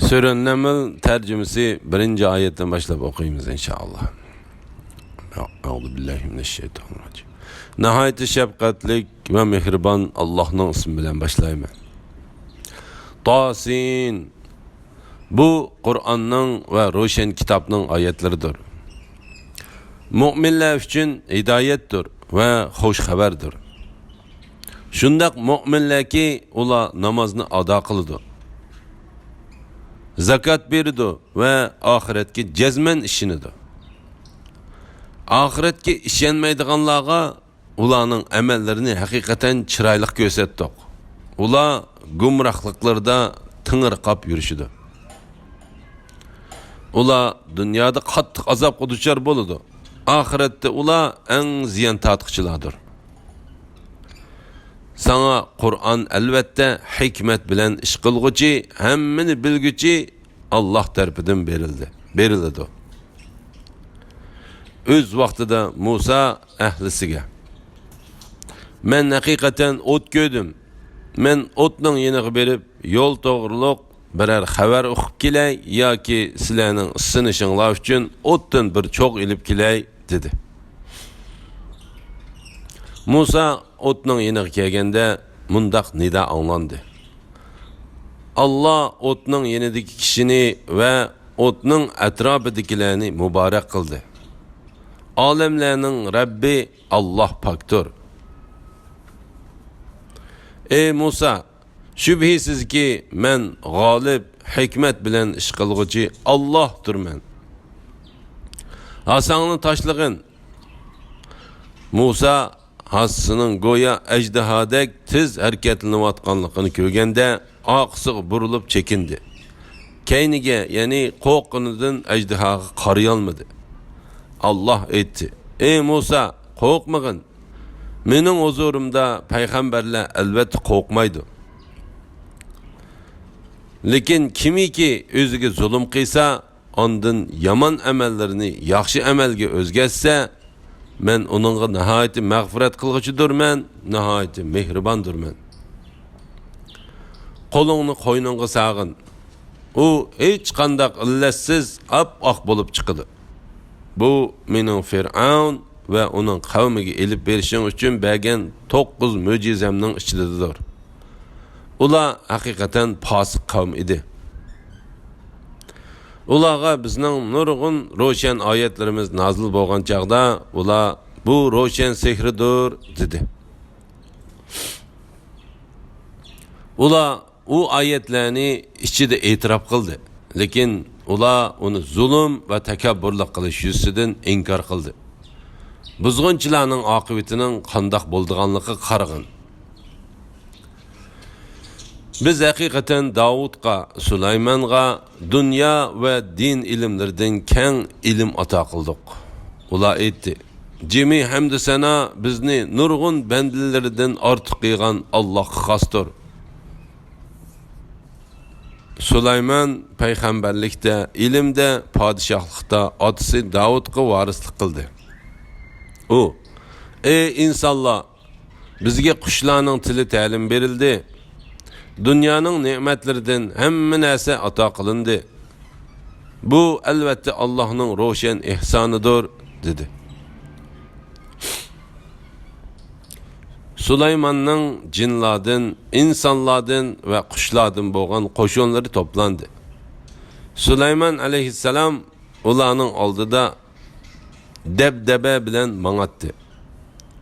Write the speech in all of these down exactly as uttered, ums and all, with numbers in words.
سۈرە نەمل تەرجىمىسى بىرىنچى ئايەتتىن باشلاپ ئوقۇيمىز، ئىنشائاللا. ئەئۇزۇ بىللاھى مىنەششەيتانىررەجىم. ناھايىتى شەپقەتلىك ۋە مېھرىبان ئاللاھنىڭ ئىسمى بىلەن باشلايمەن. تاسىن. بۇ قۇرئاننىڭ ۋە روشەن كىتابنىڭ ئايەتلىرىدۇر. مۆمىنلەر ئۈچۈن ھىدايەتتۇر ۋە خۇش خەۋەردۇر. شۇنداق مۆمىنلەركى، ئۇلار نامازنى ئادا قىلىدۇ. زاكات بېرىدۇ ۋە ئاخىرەتكە جەزمەن ئىشىنىدۇ. ئاخىرەتكە ئىشەنمەيدىغانلارغا ئۇلارنىڭ ئەمەللىرىنى ھەقىقەتەن چىرايلىق كۆرسەتتۇق. ئۇلار گۇمراھلىقلىرىدا تېڭىرقاپ يۈرۈشىدۇ. ئۇلار دۇنيادا قاتتىق ئازابقا دۇچار بولىدۇ. ئاخىرەتتە ئۇلار ئەڭ زىيان تارتقۇچىلاردۇر. ساڭا قۇرئان ئەلۋەتتە ھېكمەت بىلەن ئىش قىلغۇچى، ھەممىنى بىلگۈچى، ئاللاھ تەرىپىدىن بېرىلدى، بېرىلىدۇ. ئۆز ۋاقتىدا مۇسا ئەھلىسىگە، مەن ھەقىقەتەن ئوت كۆردۈم. مەن ئوتنىڭ يېنىغا بېرىپ، يول توغرۇلۇق بىرەر خەۋەر ئۇقۇپ كېلەي ياكى سىلەرنىڭ ئىسسىنىشىڭلار ئۈچۈن ئوتتىن بىر چوغ ئېلىپ كېلەي، دېدى. مۇسا ئوتنىڭ يېنىغا كەلگەندە، مۇنداق نىدا ئاڭلاندى: ئاللاھ ئوتنىڭ يېنىدىكى كىشىنى ۋە ئوتنىڭ ئەتراپىدىكىلەرنى مۇبارەك قىلدى. ئالەملەرنىڭ رەببى ئاللاھ پاكتۇر. ئەي مۇسا، شۈبھىسىزكى، مەن غالىب، ھېكمەت بىلەن ئىش قىلغۇچى ئاللاھتۇرمەن. ھاساڭنى تاشلىغىن. مۇسا ھاسىسىنىڭ گويا ئەجدىھادەك تېز ھەرىكەتلىنىۋاتقانلىقىنى كۆرگەندە، ئارقىسىغا بۇرۇلۇپ چېكىندى. كەينىگە، يەنى قورققىنىدىن ئەجدىھاغا قارىيالمىدى. ئاللاھ ئېيتتى: ئەي مۇسا، قورقمىغىن. مېنىڭ ھۇزۇرۇمدا پەيغەمبەرلەر ئەلۋەتتە قورقمايدۇ. لېكىن كىمكى ئۆزىگە زۇلۇم قىلسا، ئاندىن يامان ئەمەللىرىنى ياخشى ئەمەلگە ئۆزگەرتسە، مەن ئۇنىڭغا ناھايىتى مەغپىرەت قىلغۇچىدۇرمەن، ناھايىتى مېھرىباندۇرمەن. قولۇڭنى قوينۇڭغا ساغىن. ئۇ ھېچقانداق ئىللەتسىز ئاپئاق بولۇپ چىقىدۇ. بۇ مېنىڭ فىرئەۋن ۋە ئۇنىڭ قەۋمىگە ئېلىپ بېرىشىڭ ئۈچۈن بەرگەن توققۇز مۆجىزەمنىڭ ئىچىدىدۇر. ئۇلار ھەقىقەتەن پاسىق قەۋم ئىدى. ئۇلارغا بىزنىڭ نۇرغۇن روشەن ئايەتلىرىمىز نازىل بولغان چاغدا، ئۇلار، بۇ روشەن سېھىردۇر، دېدى. ئۇلار ئۇ ئايەتلەرنى ئىچىدە ئېتىراپ قىلدى، لېكىن ئۇلار ئۇنى زۇلۇم ۋە تەكەببۇرلۇق قىلىش يۈزىسىدىن ئىنكار قىلدى. بۇزغۇنچىلارنىڭ ئاقىۋىتىنىڭ قانداق بولىدىغانلىقىغا قارىغىن. بىز ھەقىقەتەن داۋۇتقا، سۇلايمانغا دۇنيا ۋە دىن ئىلىملىرىدىن كەڭ ئىلىم ئاتا قىلدۇق. ئۇلار ئېيتتى: جىمى ھەمدۇ سەنا بىزنى نۇرغۇن بەندىلىرىدىن ئارتۇق قىلغان ئاللاھقا خاستۇر. سۇلايمان پەيغەمبەرلىكتە، ئىلىمدە، پادىشاھلىقتا ئاتىسى داۋۇتقا ۋارىسلىق قىلدى. ئۇ: ئەي ئىنسانلار، بىزگە قۇشلارنىڭ تىلى تەلىم بېرىلدى. دۇنيانىڭ نېمەتلىرىدىن ھەممە نەرسە ئاتا قىلىندى. بۇ، ئەلۋەتتە، ئاللاھنىڭ روشەن ئېھسانىدۇر، دېدى. سۇلايماننىڭ جىنلاردىن، ئىنسانلاردىن ۋە قۇشلاردىن بولغان قوشۇنلىرى توپلاندى. سۇلايمان ئەلەيھىسسالام ئۇلارنىڭ ئالدىدا دەبدەبە بىلەن ماڭاتتى.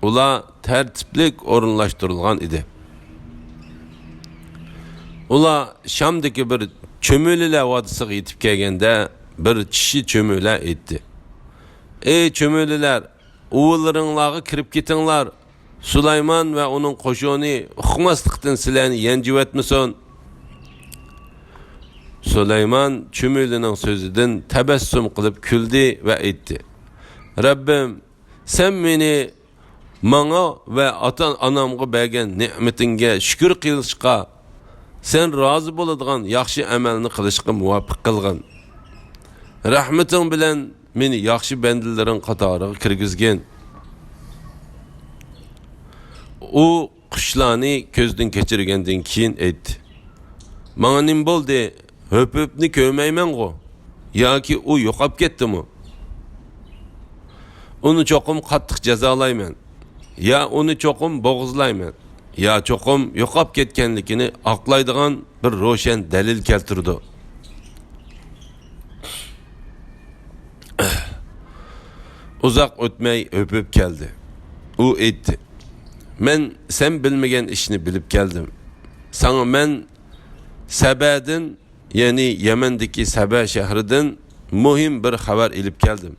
ئۇلار تەرتىپلىك ئورۇنلاشتۇرۇلغان ئىدى. ئۇلار شامدىكى بىر چۆمۈلىلەر ۋادىسىغا يېتىپ كەلگەندە، بىر چىشى چۆمۈلە ئېيتتى: ئەي چۆمۈلىلەر، ئۇۋىلىرىڭلارغا كىرىپ كېتىڭلار، سۇلايمان ۋە ئۇنىڭ قوشۇنى ئۇقماسلىقتىن سىلەرنى يەنجىۋەتمىسۇن. سۇلايمان چۈمۈلىنىڭ سۆزىدىن تەبەسسۇم قىلىپ كۈلدى ۋە ئېيتتى: رەببىم، سەن مېنى ماڭا ۋە ئاتا-ئانامغا بەرگەن نېمىتىڭگە شۈكۈر قىلىشقا، سەن رازى بولىدىغان ياخشى ئەمەلنى قىلىشقا مۇۋەپپەق قىلغىن. رەھمىتىڭ بىلەن مېنى ياخشى بەندىلىرىڭ قاتارىغا كىرگۈزگىن. ئۇ قۇشلارنى كۆزدىن كەچۈرگەندىن كېيىن ئېيتتى: ماڭا نېمە بولدى؟ ھۆپۈپنى كۆرمەيمەنغۇ؟ ياكى ئۇ يوقاپ كەتتىمۇ؟ ئۇنى چوقۇم قاتتىق جازالايمەن. يا ئۇنى چوقۇم بوغۇزلايمەن. يا چوقۇم يوقاپ كەتكەنلىكىنى ئاقلايدىغان بىر روشەن دەلىل كەلتۈرىدۇ. ئۇزاق ئۆتمەي ھۆپۈپ كەلدى. ئۇ ئېيتتى، مەن سەن بىلمىگەن ئىشنى بىلىپ كەلدىم. ساڭا مەن سەبەدىن، يەنى يەمەندىكى سەبە شەھىرىدىن مۇھىم بىر خەۋەر ئېلىپ كەلدىم.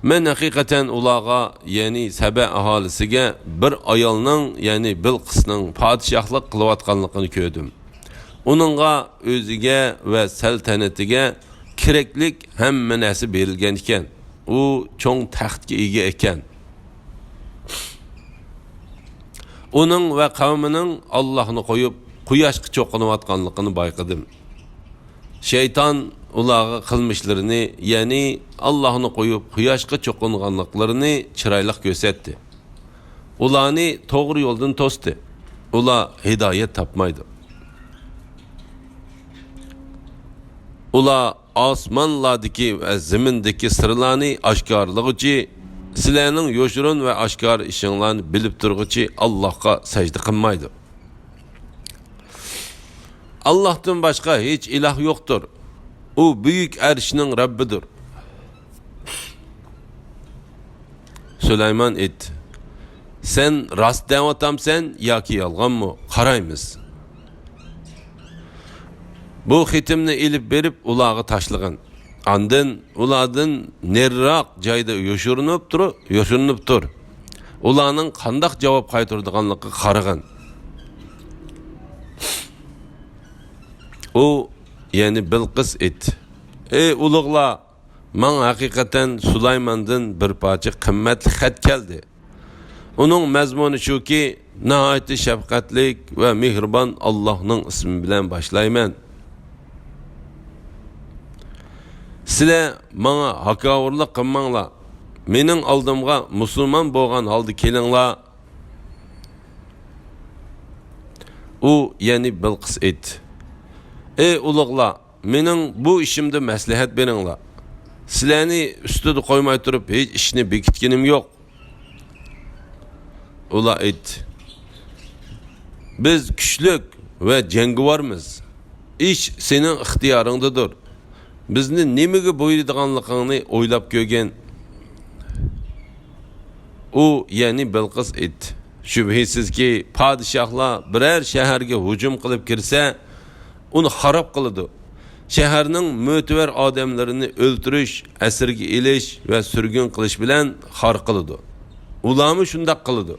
مەن ھەقىقەتەن ئۇلارغا، يەنى سەبە ئاھالىسىگە بىر ئايالنىڭ، يەنى بىلقىسنىڭ پادىشاھلىق قىلىۋاتقانلىقىنى كۆردۈم. ئۇنىڭغا ئۆزىگە ۋە سەلتەنىتىگە كېرەكلىك ھەممە نەرسە بېرىلگەن ئىكەن. ئۇ چوڭ تەختكە ئىگە ئىكەن. ئۇنىڭ ۋە قەۋمىنىڭ ئاللاھنى قويۇپ، قۇياشقا چوقۇنۇۋاتقانلىقىنى بايقىدىم. شەيتان ئۇلارغا قىلمىشلىرىنى، يەنى ئاللاھنى قويۇپ، قۇياشقا چوقۇنغانلىقلىرىنى چىرايلىق كۆرسەتتى. ئۇلارنى توغرا يولدىن توستى. ئۇلار ھىدايەت تاپمايدۇ. ئۇلار ئاسمانلاردىكى ۋە زېمىندىكى سىرلارنى ئاشكارىلىغۇچى، سىلەرنىڭ يوشۇرۇن ۋە ئاشكارا ئىشىڭلارنى بىلىپ تۇرغۇچى ئاللاھقا سەجدە قىلمايدۇ. ئاللاھتىن باشقا ھېچ ئىلاھ يوقتۇر. ئۇ بۈيۈك ئەرشنىڭ رەببىدۇر. سۇلايمان ئېيتتى، سەن راست دەۋاتامسەن ياكى يالغانمۇ؟ قارايمىز. بۇ خېتىمنى ئېلىپ بېرىپ ئۇلارغا تاشلىغىن. ئاندىن ئۇلاردىن نېرىراق جايدا يوشۇرۇنۇپ تۇر، يوشۇرۇنۇپ تۇر. ئۇلارنىڭ قانداق جاۋاب قايتۇرىدىغانلىقىغا قارىغىن. ئۇ، يەنى بىلقىس ئېيتتى، ئەي ئۇلۇغلار! ماڭا ھەقىقەتەن سۇلايماندىن بىر پارچە قىممەتلىك خەت كەلدى. ئۇنىڭ مەزمۇنى شۇكى، ناھايىتى شەپقەتلىك ۋە مېھرىبان ئاللاھنىڭ ئىسمى بىلەن باشلايمەن. سىلەر ماڭا ھاكاۋۇرلۇق قىلماڭلار. مېنىڭ ئالدىمغا مۇسۇلمان بولغان ھالدا كېلىڭلار. ئۇ، يەنى بىلقىس ئېيتتى، ئەي ئۇلۇغلار! مېنىڭ بۇ ئىشىمدا مەسلىھەت بېرىڭلار. سىلەرنى ئۈستىدە قويماي تۇرۇپ ھېچ ئىشنى بېكىتكىنىم يوق. ئۇلار ئېيتتى، بىز كۈچلۈك ۋە جەڭگىۋارمىز. ئىش سېنىڭ ئىختىيارىڭدىدۇر. بىزنى نېمىگە بۇيرۇيدىغانلىقىڭنى ئويلاپ كۆرگىن. ئۇ، يەنى بىلقىس ئېيتتى، شۈبھىسىزكى، پادىشاھلار بىرەر شەھەرگە ھۇجۇم قىلىپ كىرسە، ئۇنى خاراب قىلىدۇ. شەھەرنىڭ مۆتىۋەر ئادەملىرىنى ئۆلتۈرۈش، ئەسىرگە ئېلىش ۋە سۈرگۈن قىلىش بىلەن خار قىلىدۇ. ئۇلارمۇ شۇنداق قىلىدۇ.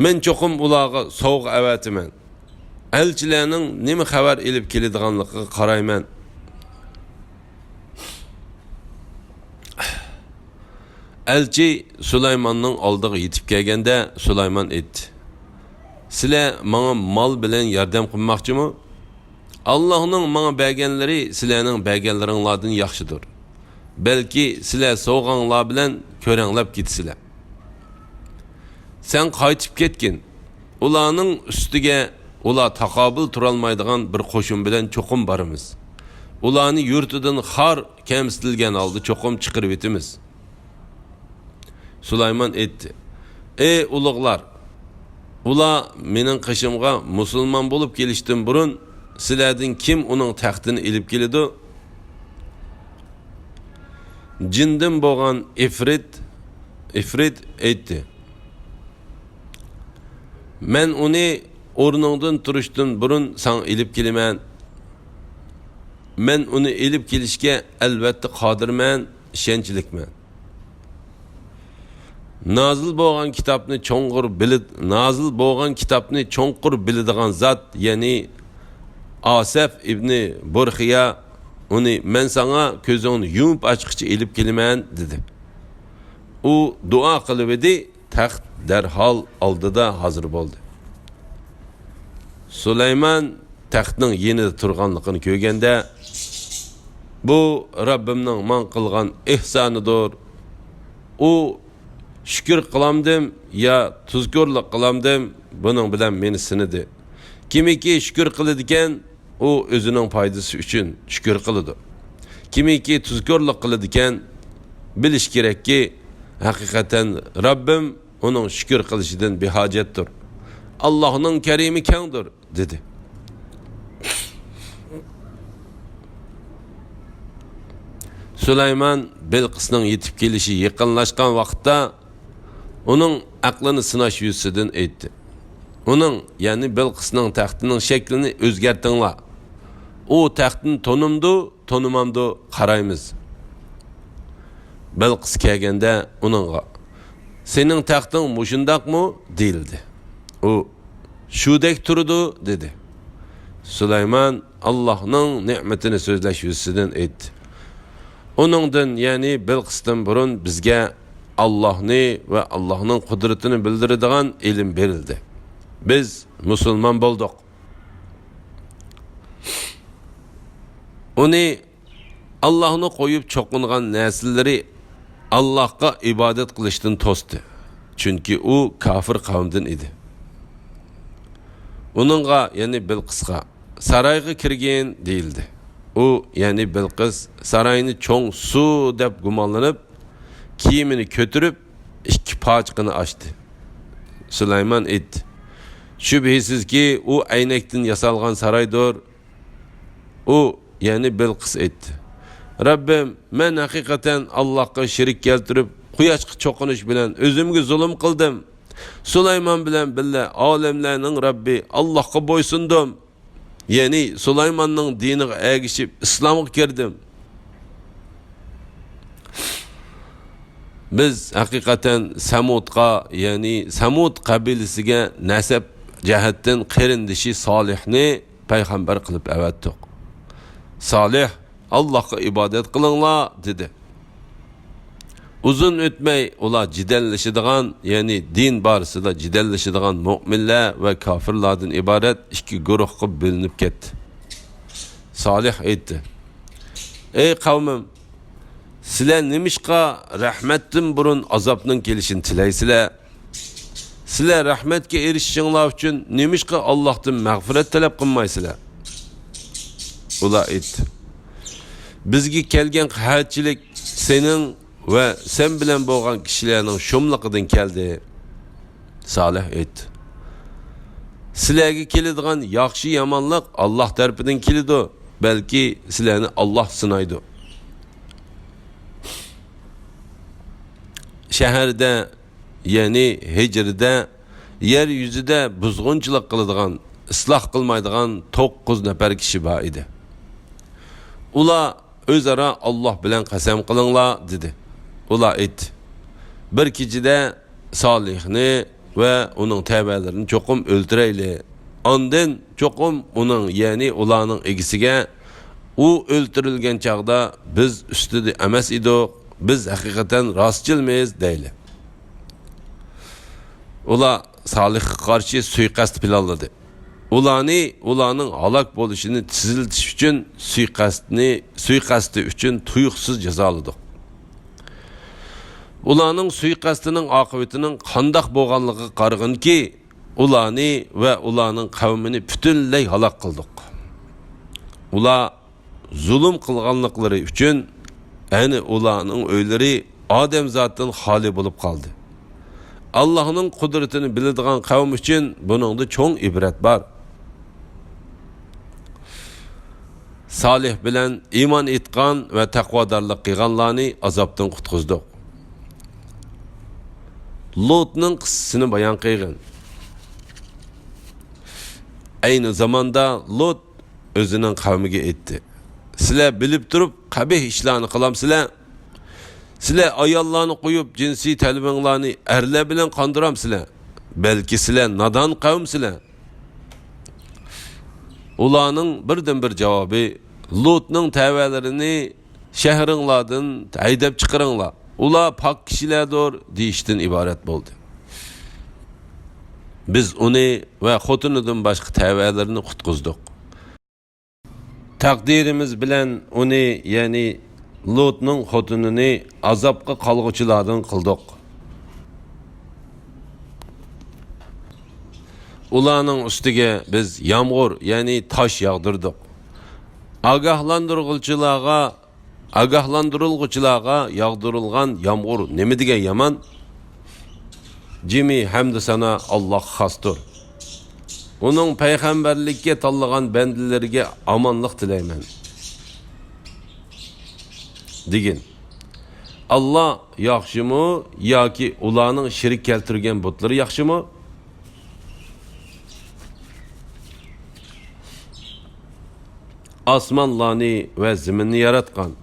مەن چوقۇم ئۇلارغا سوۋغا ئەۋەتىمەن. ئەلچىلەرنىڭ نېمە خەۋەر ئېلىپ كېلىدىغانلىقىغا قارايمەن. ئەلچى سۇلايماننىڭ ئالدىغا يېتىپ كەلگەندە، سۇلايمان ئېيتتى، سىلەر ماڭا مال بىلەن ياردەم قىلماقچىمۇ؟ ئاللاھنىڭ ماڭا بەرگەنلىرى سىلەرنىڭ بەرگەنلىرىڭلاردىن ياخشىدۇر. بەلكى سىلەر سوۋغاڭلار بىلەن كۆرەڭلەپ كېتىسىلەر. سەن قايتىپ كەتكىن. ئۇلارنىڭ ئۈستىگە ئۇلار تاقابىل تۇرالمايدىغان بىر قوشۇن بىلەن چوقۇم بارىمىز. ئۇلارنى يۇرتىدىن خار، كەمسىتىلگەن ھالدا چوقۇم چىقىرىۋېتىمىز. سۇلايمان ئېيتتى، ئەي ئۇلۇغلار! ئۇلار مېنىڭ قېشىمغا مۇسۇلمان بولۇپ كېلىشتىن بۇرۇن، سىلەردىن كىم ئۇنىڭ تەختىنى ئېلىپ كېلىدۇ؟ جىندىن بولغان ئىفرىت، ئىفرىت ئېيتتى، مەن ئۇنى ئورنۇڭدىن تۇرۇشتىن بۇرۇن ساڭا ئېلىپ كېلىمەن. مەن ئۇنى ئېلىپ كېلىشكە ئەلۋەتتە قادىرمەن، ئىشەنچلىكمەن. نازىل بولغان كىتابنى چوڭقۇر بىلىد-، نازىل بولغان كىتابنى چوڭقۇر بىلىدىغان زات، يەنى ئاسەف ئىبنى بۇرخىيا ئۇنى مەن ساڭا كۆزۈڭنى يۇمۇپ ئاچقىچە ئېلىپ كېلىمەن، دېدى. ئۇ دۇئا قىلىۋىدى، تەخت دەرھال ئالدىدا ھازىر بولدى. سۇلايمان تەختنىڭ يېنىدا تۇرغانلىقىنى كۆرگەندە، بۇ رەببىمنىڭ ماڭا قىلغان ئېھسانىدۇر. ئۇ شۈكۈر قىلامدىم يا تۇزكورلۇق قىلامدىم، بۇنىڭ بىلەن مېنى سىنىدى. كىمكى شۈكۈر قىلىدىكەن، ئۇ ئۆزىنىڭ پايدىسى ئۈچۈن شۈكۈر قىلىدۇ. كىمكى تۇزكورلۇق قىلىدىكەن، بىلىش كېرەككى، ھەقىقەتەن رەببىم ئۇنىڭ شۈكۈر قىلىشىدىن بىھاجەتتۇر. ئاللاھنىڭ كەرىمى كەڭدۇر، دېدى. سۇلايمان بىلقىسنىڭ يېتىپ كېلىشى يېقىنلاشقان ۋاقىتتا، ئۇنىڭ ئەقلىنى سىناش يۈزىسىدىن ئېيتتى. ئۇنىڭ، يەنى بىلقىسنىڭ تەختىنىڭ شەكلىنى ئۆزگەرتىڭلار. ئۇ تەختنى تونۇمدۇ، تونۇمامدۇ، قارايمىز. بىلقىس كەلگەندە ئۇنىڭغا، سېنىڭ تەختىڭ مۇشۇنداقمۇ؟ دېيىلدى. ئۇ، شۇدەك تۇرىدۇ، دېدى. سۇلايمان ئاللاھنىڭ نېمىتىنى سۆزلەش يۈزىسىدىن ئېيتتى. ئۇنىڭدىن، يەنى بىلقىستىن بۇرۇن بىزگە ئاللاھنى ۋە ئاللاھنىڭ قۇدرىتىنى بىلدۈرىدىغان ئىلىم بېرىلدى. بىز مۇسۇلمان بولدۇق. ئۇنى ئاللاھنى قويۇپ چوقۇنغان نەرسىلىرى ئاللاھقا ئىبادەت قىلىشتىن توستى. چۈنكى ئۇ كاپىر قەۋمدىن ئىدى. ئۇنىڭغا، يەنى بىلقىسقا، سارايغا كىرگىن دېيىلدى. ئۇ، يەنى بىلقىس، ساراينى چوڭ سۇ دەپ گۇمانلىنىپ، كىيىمىنى كۆتۈرۈپ، ئىككى پاچىقىنى ئاچتى. سۇلايمان ئېيتتى، شۈبھىسىزكى، ئۇ ئەينەكتىن ياسالغان سارايدۇر. ئۇ، يەنى بىلقىس ئېيتتى، رەببىم، مەن ھەقىقەتەن ئاللاھقا شېرىك كەلتۈرۈپ، قۇياشقا چوقۇنۇش بىلەن ئۆزۈمگە زۇلۇم قىلدىم. سۇلايمان بىلەن بىللە ئالەملەرنىڭ رەببى ئاللاھقا بويسۇندۇم. يەنى سۇلايماننىڭ دىنىغا ئەگىشىپ ئىسلامغا كىردىم. بىز ھەقىقەتەن سەمۇدقا، يەنى سەمۇد قەبىلىسىگە نەسەب جەھەتتىن قېرىندىشى سالىھنى پەيغەمبەر قىلىپ ئەۋەتتۇق. سالىھ، ئاللاھقا ئىبادەت قىلىڭلار، دېدى. ئۇزۇن ئۆتمەي ئۇلار جېدەللىشىدىغان، يەنى دىن بارىسىدا جېدەللىشىدىغان مۆمىنلەر ۋە كاپىرلاردىن ئىبارەت ئىككى گۇرۇھقا بۆلۈنۈپ كەتتى. سالىھ ئېيتتى، ئەي قەۋمىم، سىلەر نېمىشقا رەھمەتتىن بۇرۇن ئازابنىڭ كېلىشىنى تىلەيسىلەر؟ سىلەر رەھمەتكە ئېرىشىشىڭلار ئۈچۈن نېمىشقا ئاللاھتىن مەغپىرەت تەلەپ قىلمايسىلەر؟ ئۇلار ئېيتتى، بىزگە كەلگەن قەھەتچىلىك سېنىڭ ۋە سەن بىلەن بولغان كىشىلەرنىڭ شۇملۇقىدىن كەلدى. سالىھ ئېيتتى، سىلەرگە كېلىدىغان ياخشى-يامانلىق ئاللاھ تەرىپىدىن كېلىدۇ، بەلكى سىلەرنى ئاللاھ سىنايدۇ. شەھەردە، يەنى ھىجرىدە يەر يۈزىدە بۇزغۇنچىلىق قىلىدىغان، ئىسلاھ قىلمايدىغان توققۇز نەپەر كىشى بار ئىدى. ئۇلار ئۆزئارا، ئاللاھ بىلەن قەسەم قىلىڭلار، دېدى. ئۇلار ئېيتتى، بىر كېچىدە سالىھنى ۋە ئۇنىڭ تەۋەلىرىنى چوقۇم ئۆلتۈرەيلى. ئاندىن چوقۇم ئۇنىڭ، يەنى ئۇلارنىڭ ئىگىسىگە، ئۇ ئۆلتۈرۈلگەن چاغدا بىز ئۈستىدە ئەمەس ئىدۇق، بىز ھەقىقەتەن راستچىلمىز، دەيلى. ئۇلار سالىھقا قارشى سۇيىقەست پىلانلىدى. ئۇلارنى ئۇلارنىڭ ھالاك بولۇشىنى تېزلىتىش ئۈچۈن سۇيىقەستنى، سۇيىقەستى ئۈچۈن تۇيۇقسىز جازالىدۇق. ئۇلارنىڭ سۇيىقەستىنىڭ ئاقىۋىتىنىڭ قانداق بولغانلىقىغا قارىغىنكى، ئۇلارنى ۋە ئۇلارنىڭ قەۋمىنى پۈتۈنلەي ھالاك قىلدۇق. ئۇلار زۇلۇم قىلغانلىقلىرى ئۈچۈن، يەنى ئۇلارنىڭ ئۆيلىرى ئادەمزاتتىن خالىي بولۇپ قالدى. ئاللاھنىڭ قۇدرىتىنى بىلىدىغان قەۋم ئۈچۈن بۇنىڭدا چوڭ ئىبرەت بار. سالىھ بىلەن ئىمان ئېيتقان ۋە تەقۋادارلىق قىلغانلارنى ئازابتىن قۇتقۇزدۇق. لۇتنىڭ قىسسىسىنى بايان قىلغىن. ئەينى زاماندا لۇت ئۆزىنىڭ قەۋمىگە ئېيتتى، سىلەر بىلىپ تۇرۇپ قەبىھ ئىشلارنى قىلامسىلەر؟ سىلەر ئاياللارنى قويۇپ، جىنسىي تەلىپىڭلارنى ئەرلەر بىلەن قاندۇرامسىلەر؟ بەلكى سىلەر نادان قەۋمسىلەر؟ ئۇلارنىڭ بىردىنبىر جاۋابى، لۇتنىڭ تەۋەلىرىنى شەھىرىڭلاردىن ھەيدەپ چىقىرىڭلار، ئۇلار پاك كىشىلەردۇر، دېيىشتىن ئىبارەت بولدى. بىز ئۇنى ۋە خوتۇنىدىن باشقا تەۋەلىرىنى قۇتقۇزدۇق. تەقدىرىمىز بىلەن ئۇنى، يەنى لۇتنىڭ خوتۇنىنى ئازابقا قالغۇچىلاردىن قىلدۇق. ئۇلارنىڭ ئۈستىگە بىز يامغۇر، يەنى تاش ياغدۇردۇق. ئاگاھلاندۇرغۇچىلارغا، ئاگاھلاندۇرۇلغۇچىلارغا ياغدۇرۇلغان يامغۇر نېمە دېگەن يامان! جىمى ھەمدۇ سانا ئاللاھقا خاستۇر. ئۇنىڭ پەيغەمبەرلىككە تاللىغان بەندىلىرىگە ئامانلىق تىلەيمەن، دېگىن. ئاللا ياخشىمۇ ياكى ئۇلارنىڭ شېرىك كەلتۈرگەن بۇتلىرى ياخشىمۇ؟ ئاسمانلارنى ۋە زېمىننى ياراتقان،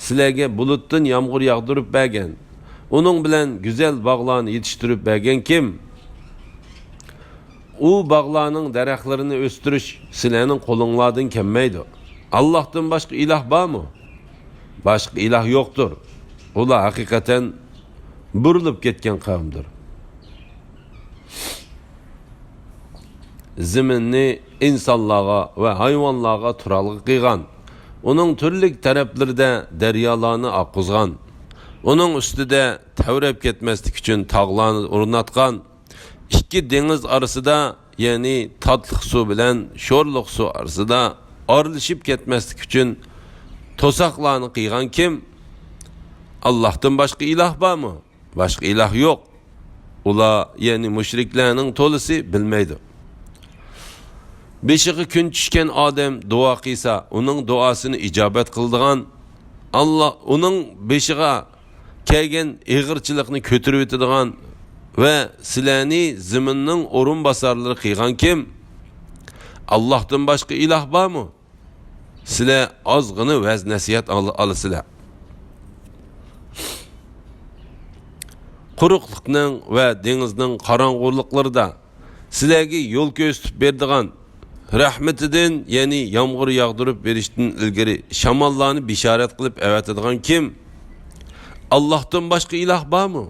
سىلەرگە بۇلۇتتىن يامغۇر ياغدۇرۇپ بەرگەن، ئۇنىڭ بىلەن گۈزەل باغلارنى يېتىشتۈرۈپ بەرگەن كىم؟ ئۇ باغلارنىڭ دەرەخلىرىنى ئۆستۈرۈش سىلەرنىڭ قولۇڭلاردىن كەلمەيدۇ. ئاللاھتىن باشقا ئىلاھ بارمۇ؟ باشقا ئىلاھ يوقتۇر. ئۇلار ھەقىقەتەن بۇرۇلۇپ كەتكەن قەۋمدۇر. زېمىننى ئىنسانلارغا ۋە ھايۋانلارغا تۇرالغۇ قىلغان، ئۇنىڭ تۈرلۈك تەرەپلىرىدە دەريالارنى ئاققۇزغان، ئۇنىڭ ئۈستىدە تەۋرەپ كەتمەسلىك ئۈچۈن تاغلارنى ئورناتقان، ئىككى دېڭىز ئارىسىدا، يەنى تاتلىق سۇ بىلەن شورلۇق سۇ ئارىسىدا ئارىلىشىپ كەتمەسلىك ئۈچۈن توساقلارنى قىلغان كىم؟ ئاللاھتىن باشقا ئىلاھ بارمۇ؟ باشقا ئىلاھ يوق. ئۇلار، يەنى مۇشرىكلارنىڭ تولىسى بىلمەيدۇ. بېشىغا كۈن چۈشكەن ئادەم دۇئا قىلسا، ئۇنىڭ دۇئاسىنى ئىجابەت قىلىدىغان، ئاللا ئۇنىڭ بېشىغا كەلگەن ئېغىرچىلىقنى كۆتۈرۈۋېتىدىغان ۋە سىلەرنى زېمىننىڭ ئورۇنباسارلىرى قىلغان كىم؟ ئاللاھتىن باشقا ئىلاھ بارمۇ؟ سىلەر ئازغىنە ۋەز-نەسىھەت ئال-، ئالىسىلەر. قۇرۇقلۇقنىڭ ۋە دېڭىزنىڭ قاراڭغۇلۇقلىرىدا سىلەرگە يول كۆرسىتىپ بېرىدىغان، رەھمىتىدىن، يەنى يامغۇر ياغدۇرۇپ بېرىشتىن ئىلگىرى شاماللارنى بېشارەت قىلىپ ئەۋەتىدىغان كىم؟ ئاللاھتىن باشقا ئىلاھ بارمۇ؟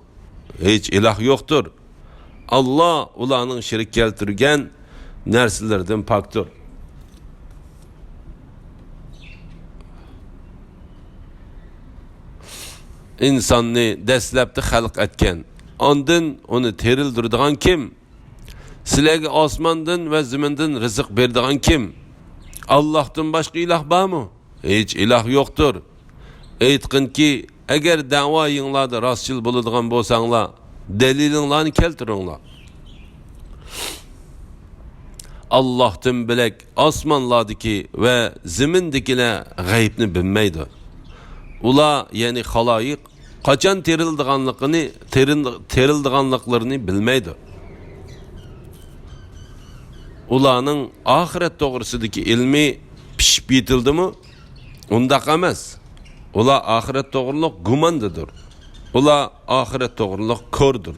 ھېچ ئىلاھ يوقتۇر. ئاللا ئۇلارنىڭ شېرىك كەلتۈرگەن نەرسىلىرىدىن پاكتۇر. ئىنساننى دەسلەپتە خەلق ئەتكەن، ئاندىن ئۇنى تىرىلدۈرىدىغان كىم؟ سىلەرگە ئاسماندىن ۋە زېمىندىن رىزىق بېرىدىغان كىم؟ ئاللاھتىن باشقا ئىلاھ بارمۇ؟ ھېچ ئىلاھ يوقتۇر. ئېيتقىنكى، ئەگەر دەۋايىڭلاردا راستچىل بولىدىغان بولساڭلار، دەلىلىڭلارنى كەلتۈرۈڭلار. ئاللاھتىن بۆلەك ئاسمانلاردىكى ۋە زېمىندىكىلەر غەيىبنى بىلمەيدۇ. ئۇلار، يەنى خالايىق، قاچان تىرىلىدىغانلىقىنى، تىرىل-، تىرىلىدىغانلىقلىرىنى بىلمەيدۇ. ئۇلارنىڭ ئاخىرەت توغرىسىدىكى ئىلمى پىشىپ يېتىلدىمۇ؟ ئۇنداق ئەمەس. ئۇلار ئاخىرەت توغرۇلۇق گۇماندىدۇر. ئۇلار ئاخىرەت توغرۇلۇق كوردۇر.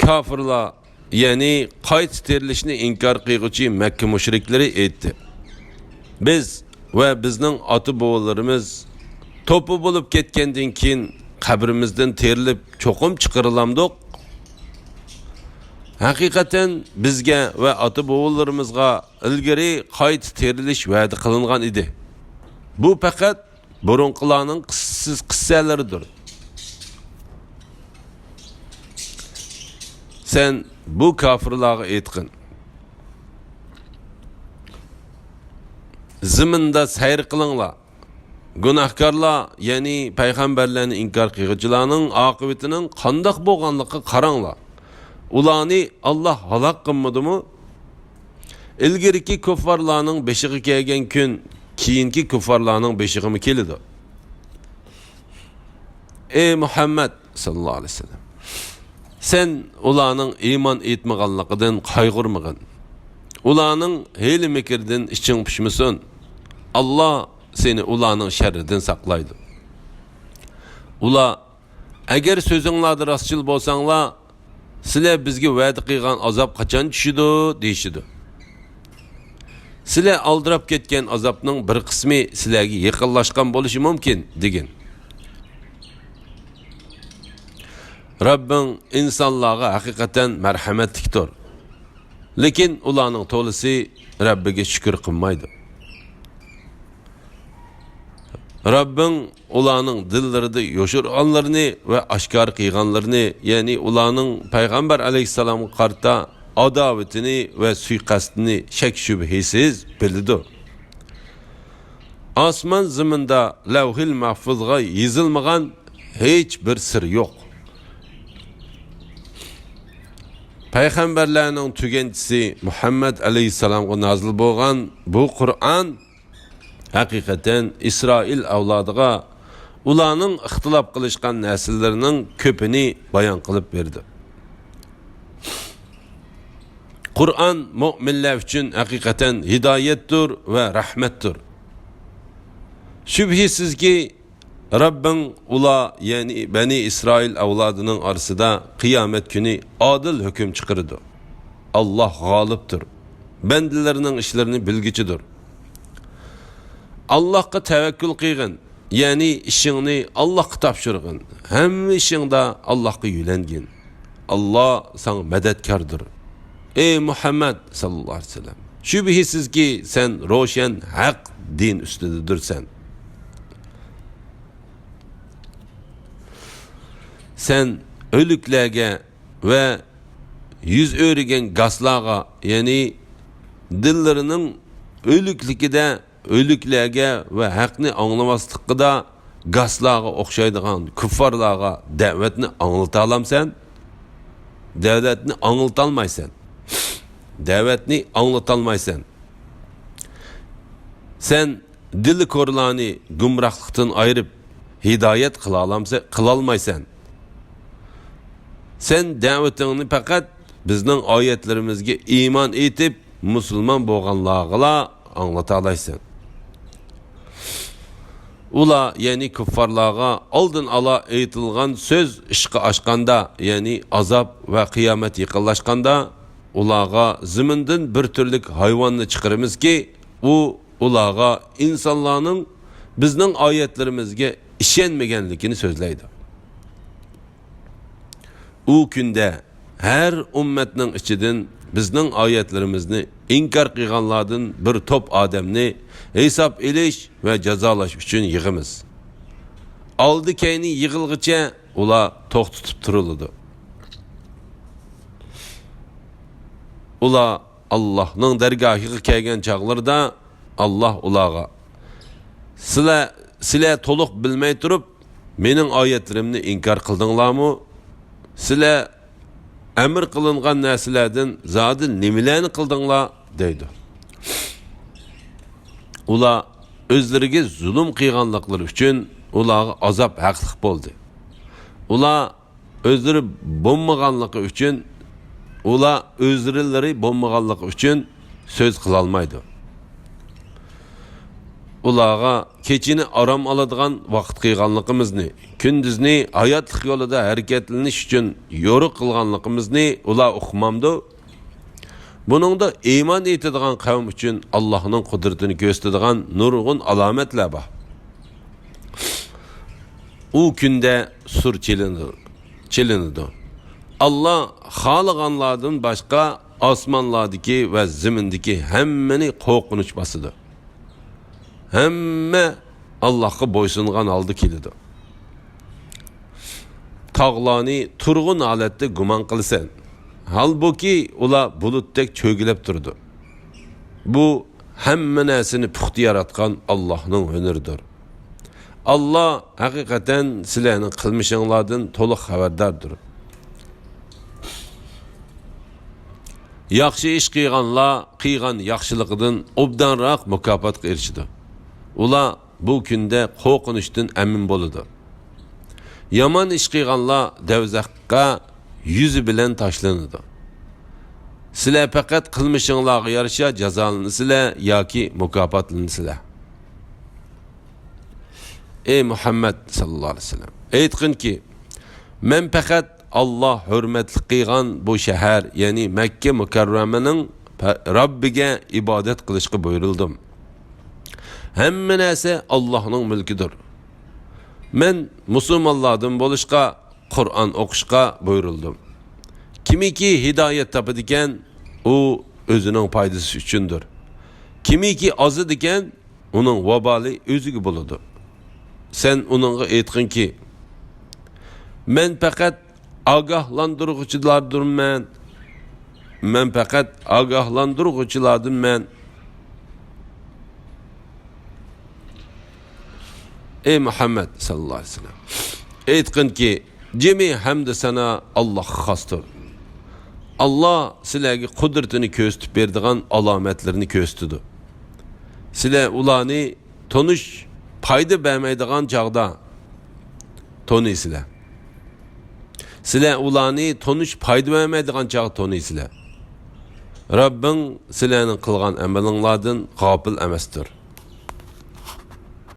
كاپىرلار، يەنى قايتا تىرىلىشنى ئىنكار قىلغۇچى مەككە مۇشرىكلىرى ئېيتتى: بىز ۋە بىزنىڭ ئاتا-بوۋىلىرىمىز توپا بولۇپ كەتكەندىن كېيىن قەبرىمىزدىن تىرىلىپ چوقۇم چىقىرىلامدۇق؟ ھەقىقەتەن بىزگە ۋە ئاتا-بوۋىلىرىمىزغا ئىلگىرى قايتا تىرىلىش ۋەدە قىلىنغان ئىدى. بۇ پەقەت بۇرۇنقىلارنىڭ قىسسىسى، قىسسەلىرىدۇر. سەن بۇ كاپىرلارغا ئېيتقىن: زېمىندا سەير قىلىڭلار. گۇناھكارلار، يەنى پەيغەمبەرلەرنى ئىنكار قىلغۇچىلارنىڭ ئاقىۋىتىنىڭ قانداق بولغانلىقىغا قاراڭلار. ئۇلارنى ئاللا ھالاك قىلمىدىمۇ؟ ئىلگىرىكى كۇففارلارنىڭ بېشىغا كەلگەن كۈن كېيىنكى كۇففارلارنىڭ بېشىغىمۇ كېلىدۇ. ئەي مۇھەممەد ساللاللاھۇ ئەلەيھى ۋەسەللەم، سەن ئۇلارنىڭ ئىمان ئېيتمىغانلىقىدىن قايغۇرمىغىن. ئۇلارنىڭ ھىيلە-مىكرىدىن ئىچىڭ پۇشمىسۇن. ئاللا سېنى ئۇلارنىڭ شەررىدىن ساقلايدۇ. ئۇلار، ئەگەر سۆزۈڭلاردا راستچىل بولساڭلار، سىلەر بىزگە ۋەدە قىلغان ئازاب قاچان چۈشىدۇ؟ دېيىشىدۇ. سىلەر ئالدىراپ كەتكەن ئازابنىڭ بىر قىسمى سىلەرگە يېقىنلاشقان بولۇشى مۇمكىن، دېگىن. رەببىڭ ئىنسانلارغا ھەقىقەتەن مەرھەمەتلىكتۇر. لېكىن ئۇلارنىڭ تولىسى رەببىگە شۈكۈر قىلمايدۇ. رەببىڭ ئۇلارنىڭ دىللىرىدا يوشۇرغانلىرىنى ۋە ئاشكارا قىلغانلىرىنى، يەنى ئۇلارنىڭ پەيغەمبەر ئەلەيھىسسالامغا قارىتا ئاداۋىتىنى ۋە سۇيىقەستىنى شەك-شۈبھىسىز بىلىدۇ. ئاسمان زېمىندا لەۋھىل مەھفۇزغا يېزىلمىغان ھېچ بىر سىر يوق. پەيغەمبەرلەرنىڭ تۈگەنچىسى مۇھەممەد ئەلەيھىسسالامغا نازىل بولغان بۇ قۇرئان ھەقىقەتەن ئىسرائىل ئەۋلادىغا ئۇلارنىڭ ئىختىلاپ قىلىشقان نەرسىلىرىنىڭ كۆپىنى بايان قىلىپ بەردى. قۇرئان مۆمىنلەر ئۈچۈن ھەقىقەتەن ھىدايەتتۇر ۋە رەھمەتتۇر. شۈبھىسىزكى، رەببىڭ ئۇلار، يەنى بەنى ئىسرائىل ئەۋلادىنىڭ ئارىسىدا قىيامەت كۈنى ئادىل ھۆكۈم چىقىرىدۇ. ئاللاھ غالىبتۇر، بەندىلىرىنىڭ ئىشلىرىنى بىلگۈچىدۇر. ئاللاھقا تەۋەككۈل قىلغىن، يەنى ئىشىڭنى ئاللاھقا تاپشۇرغىن، ھەممە ئىشىڭدا ئاللاھقا يۆلەنگىن. ئاللاھ ساڭا مەدەتكاردۇر. ئەي مۇھەممەد ساللاللاھۇ ئەلەيھى ۋەسەللەم، شۈبھىسىزكى، سەن روشەن ھەق دىن ئۈستىدىدۇرسەن. سەن ئۆلۈكلەرگە ۋە يۈز ئۆرۈگەن گاسلارغا، يەنى دىللىرىنىڭ ئۆلۈكلۈكىدە ئۆلۈكلەرگە ۋە ھەقنى ئاڭلىماسلىقىدا گاسلارغا ئوخشايدىغان كۇففارلارغا دەۋەتنى ئاڭلىتالامسەن؟ دەۋەتنى ئاڭلىتالمايسەن. دەۋەتنى ئاڭلىتالمايسەن. سەن دىلى كورلارنى گۇمراھلىقتىن ئايرىپ، ھىدايەت قىلالامسە-، قىلالمايسەن. سەن دەۋىتىڭنى پەقەت بىزنىڭ ئايەتلىرىمىزگە ئىمان ئېيتىپ، مۇسۇلمان بولغانلارغىلا ئاڭلىتالايسەن. ئۇلار، يەنى كۇففارلارغا ئالدىن ئالا ئېيتىلغان سۆز ئىشقا ئاشقاندا، يەنى ئازاب ۋە قىيامەت يېقىنلاشقاندا، ئۇلارغا زېمىندىن بىر تۈرلۈك ھايۋاننى چىقىرىمىزكى، ئۇ ئۇلارغا ئىنسانلارنىڭ بىزنىڭ ئايەتلىرىمىزگە ئىشەنمىگەنلىكىنى سۆزلەيدۇ. ئۇ كۈندە ھەر ئۈممەتنىڭ ئىچىدىن بىزنىڭ ئايەتلىرىمىزنى ئىنكار قىلغانلاردىن بىر توپ ئادەمنى ھېساب ئېلىش ۋە جازالاش ئۈچۈن يىغىمىز. ئالدى-كەينى يىغىلغىچە ئۇلار توختىتىپ تۇرۇلىدۇ. ئۇلار ئاللاھنىڭ دەرگاھىغا كەلگەن چاغلىرىدا، ئاللاھ ئۇلارغا، سىلەر، سىلەر تولۇق بىلمەي تۇرۇپ، مېنىڭ ئايەتلىرىمنى ئىنكار قىلدىڭلارمۇ؟ سىلەر ئەمر قىلىنغان نەرسىلەردىن زادى نېمىلەرنى قىلدىڭلار؟ دەيدۇ. ئۇلار ئۆزلىرىگە زۇلۇم قىلغانلىقلىرى ئۈچۈن ئۇلارغا ئازاب ھەقلىق بولدى. ئۇلار ئۆزلىرى بولمىغانلىقى ئۈچۈن، ئۇلار ئۆزلىرىلىرى بولمىغانلىقى ئۈچۈن سۆز قىلالمايدۇ. ئۇلارغا كېچىنى ئارام ئالىدىغان ۋاقىت قىلغانلىقىمىزنى، كۈندۈزنى ھاياتلىق يولىدا ھەرىكەتلىنىش ئۈچۈن يورۇق قىلغانلىقىمىزنى ئۇلار ئۇقمامدۇ؟ بۇنىڭدا ئىمان ئېيتىدىغان قەۋم ئۈچۈن ئاللاھنىڭ قۇدرىتىنى كۆرسىتىدىغان نۇرغۇن ئالامەتلەر بار. ئۇ كۈندە سۇر چېلىنىدۇ، چېلىنىدۇ. ئاللا خالىغانلاردىن باشقا ئاسمانلاردىكى ۋە زېمىندىكى ھەممىنى قورقۇنچ باسىدۇ. ھەممە ئاللاھقا بويسۇنغان ھالدا كېلىدۇ. تاغلارنى تۇرغۇن ھالەتتە گۇمان قىلىسەن. ھالبۇكى، ئۇلار بۇلۇتتەك چۆگىلەپ تۇرىدۇ. بۇ ھەممە نەرسىنى پۇختا ياراتقان ئاللاھنىڭ ھۈنىرىدۇر. ئاللا ھەقىقەتەن سىلەرنىڭ قىلمىشىڭلاردىن تولۇق خەۋەرداردۇر. ياخشى ئىش قىلغانلار قىلغان ياخشىلىقىدىن ئوبدانراق مۇكاپاتقا ئېرىشىدۇ. ئۇلار بۇ كۈندە قورقۇنچتىن ئەمىن بولىدۇ. يامان ئىش قىلغانلار دەۋزەخكە يۈزى بىلەن تاشلىنىدۇ. سىلەر پەقەت قىلمىشىڭلارغا يارىشا جازالىنىسىلەر ياكى مۇكاپاتلىنىسىلەر. ئەي مۇھەممەد ساللاللاھۇ ئەلەيھى ۋەسەللەم، ئېيتقىنكى، مەن پەقەت ئاللا ھۆرمەتلىك قىلغان بۇ شەھەر، يەنى مەككە مۇكەررەمىنىڭ پە-، رەببىگە ئىبادەت قىلىشقا بۇيرۇلدۇم. ھەممە نەرسە ئاللانىڭ مۈلكىدۇر. مەن مۇسۇلمانلاردىن بولۇشقا، قۇرئان ئوقۇشقا بۇيرۇلدۇم. كىمكى ھىدايەت تاپىدىكەن، ئۇ ئۆزىنىڭ پايدىسى ئۈچۈندۇر. كىمكى ئازىدىكەن، ئۇنىڭ ۋابالى ئۆزىگە بولىدۇ. سەن ئۇنىڭغا ئېيتقىنكى، مەن پەقەت ئاگاھلاندۇرغۇچىلاردۇرمەن. مەن پەقەت ئاگاھلاندۇرغۇچىلاردىنمەن. ئەي مۇھەممەد ساللاللاھۇ ئەلەيھى ۋەسەللەم، ئېيتقىنكى، جىمى ھەمدە سانا ئاللاھقا خاستۇر. ئاللا سىلەرگە قۇدرىتىنى كۆرسىتىپ بېرىدىغان ئالامەتلىرىنى كۆرسىتىدۇ. سىلەر ئۇلارنى تونۇش پايدا بەرمەيدىغان چاغدا تونۇيسىلەر. سىلەر ئۇلارنى تونۇش پايدا بەرمەيدىغان چاغدا تونۇيسىلەر. رەببىڭ سىلەرنىڭ قىلغان ئەمىلىڭلاردىن غاپىل ئەمەستۇر.